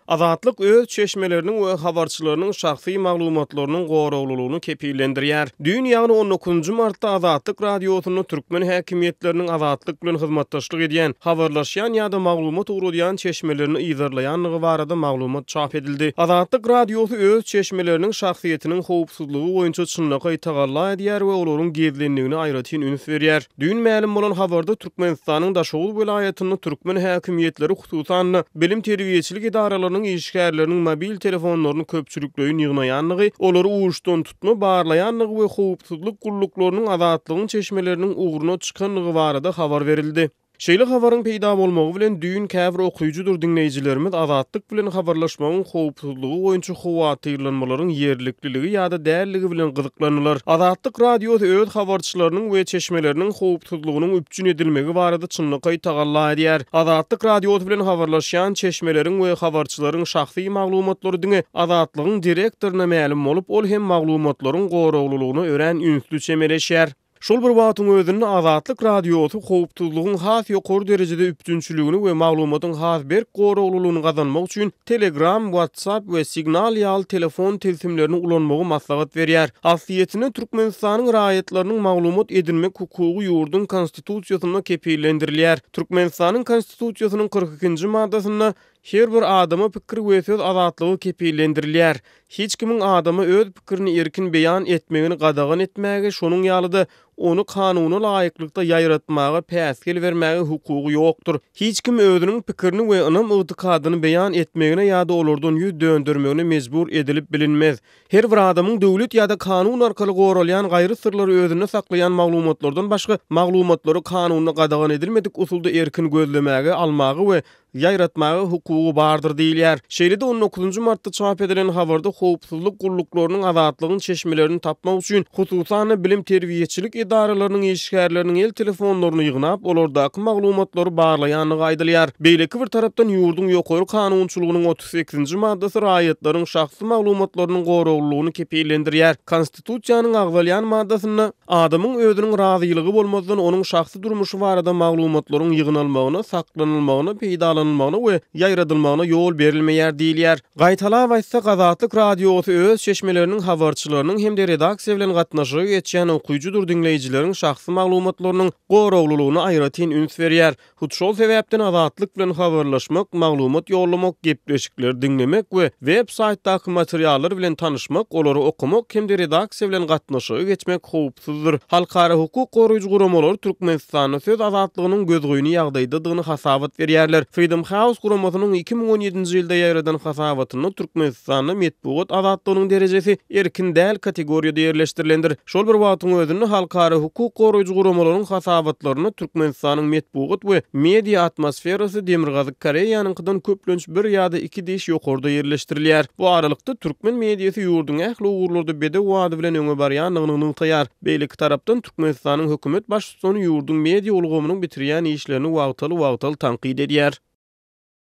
Azatlyk öz çeşmeleriniň we habarçylarynyň şahsy maglumatlarynyň goraglylygyny kepillendirýär. Düýn, ýagny on dokuzynjy martda Azatlyk Radiosynda türkmen häkimiýetleriniň Azatlyk bilen hyzmatdaşlyk edýän, habarlaşýan ýa-da maglumat ugradýan çeşmelerini yzarlaýandygy barada maglumat çap edildi. Azatlyk Radiosy öz çeşmeleriniň şahsyýetiniň howpsuzlygy boýunça çynlakaý tagalla edýär we olaryň gizlinligine aýratyn üns berýär. Düýn mälim bolan habarda Türkmenistanyň Daşoguz welaýatynda türkmen häkimiýetleri, hususan-da, bilim-terbiýeçilik edaralarynyň işgärleriniň mobil telefonlaryny köpçülikleýin ýygnaýandygy, olary uçdantutma barlaýandygy we howpsuzlyk gulluklarynyň Azatlygyň çeşmeleriniň ugruna çykandygy barada habar berildi. Şeýle habaryň peýda bolmagy bilen, düýn käbir okyjydyr diňleýjilerimiz Azatlyk bilen habarlaşmagyň howpsuzlygy boýunça howatyrlanmalaryň ýerlikliligi ýa-da dälligi bilen gyzyklandylar. Azatlyk Radiosy öz habarçylarynyň we çeşmeleriniň howpsuzlygynyň üpjün edilmegi barada çynlakaý tagalla edýär. Azatlyk Radiosy bilen habarlaşýan çeşmeleriň we habarçylaryň şahsy maglumatlary diňe Azatlygyň direktoryna mälim bolup, ol hem maglumatlaryň goraglylygyna örän ünsli çemeleşýär. Şol bir wagtyň özünde Azatlyk Radiosy howpsuzlygyň has ýokary derejede üpjünçiligini we maglumatyň has berk goraglylygyny gazanmak üçin Telegram, WhatsApp we Signal ýaly telefon tilsimlerini ulanmagy maslahat berýär. Aslyýetinde Türkmenistanyň raýatlarynyň maglumat edinmek hukugy ýurduň Konstitusiýasynda kepillendirilýär. Türkmenistanyň Konstitusiýasynyň 42-nji maddasynda Her bir adama pikir we söz azatlygy kepillendirilýär. Hiç kimiň adama öz pikirini erkin beýan etmegini gadagan etmäge, şonuň ýaly-da, ony kanuna laýyklykda ýaýratmaga päsgel bermäge hukugy ýokdur. Hiç kim özüniň pikirini we ynam-ygtykadyny beýan etmegine ýa-da olardan ýüz döndermegine mejbur edilip bilinmez. Her bir adamyň döwlet ýa-da kanun arkaly goralýan gaýry syrlary özünde saklaýan maglumatlardan başga maglumatlary kanunda gadagan edilmedik usulda erkin gözlemäge, almaga we ýaýratmaga hukugy bardyr diýilýär. Şeýle-de on dokuzynjy martda çap edilen habarda howpsuzlyk gulluklarynyň Azatlygyň çeşmelerini tapmak üçin, hususan-da, bilim-terbiýeçilik edaralarynyň işgärleriniň el telefonlaryny ýygnap, olardaky maglumatlary barlaýandygy aýdylýar. Beýleki bir tarapdan, ýurduň ýokary kanunçylygynyň 38-nji maddasy raýatlaryň şahsy maglumatlarynyň goraglylygyny kepillendirýär. Konstitusiýanyň agzalýan maddasynda adamyň özüniň razylygy bolmazdan onuň şahsy durmuşy barada maglumatlaryň ýygnalmagyna, saklanylmagyna, peýdalanylmagyna we ýaýradylmagyna ýol berilmeýär diýilýär. Gaýtalap aýtsak, Azatlyk Radiosy öz çeşmeleriniň habarçylarynyň hem-de redaksiýa bilen gatnaşyga geçýän okyjydyr diňleýjileriň şahsy maglumatlarynyň goraglylygyna aýratyn üns berýär. Hut şol sebäpden Azatlyk bilen habarlaşmak, maglumat ýollamak, gepleşikleri diňlemek we web saýtdaky materiallar bilen tanyşmak, olary okamak hem-de redaksiýa bilen gatnaşyga geçmek howpsuzdyr. Halkara hukuk goraýjy guramalary Türkmenistanda söz azatlygynyň gözgyny ýagdaýdadygyny hasabat berýärler. Freedom House guramasynyň 2017-nji ýylda ýaýradan hasabatynda Türkmenistanda metbugat azatlygynyň derejesi erkin däl kategoriýada ýerleşdirilendir. Şol bir wagtyň özünde halkara hukuk goraýjy guramalaryň hasabatlarynda Türkmenistanyň metbugat we media atmosferasy Demirgazyk Koreýanyňkydan köplenç bir ýa-da iki diş ýokarda ýerleşdirilýär. Bu aralykda, türkmen mediasy ýurduň ähli ugurlarda bedew ady bilen öňe barýandygyny nygtaýar. Beýleki tarapdan, Türkmenistanyň hökümet baştutany ýurduň media ulgamynyň bitirýän işlerini wagtal-wagtal tankyt edýär.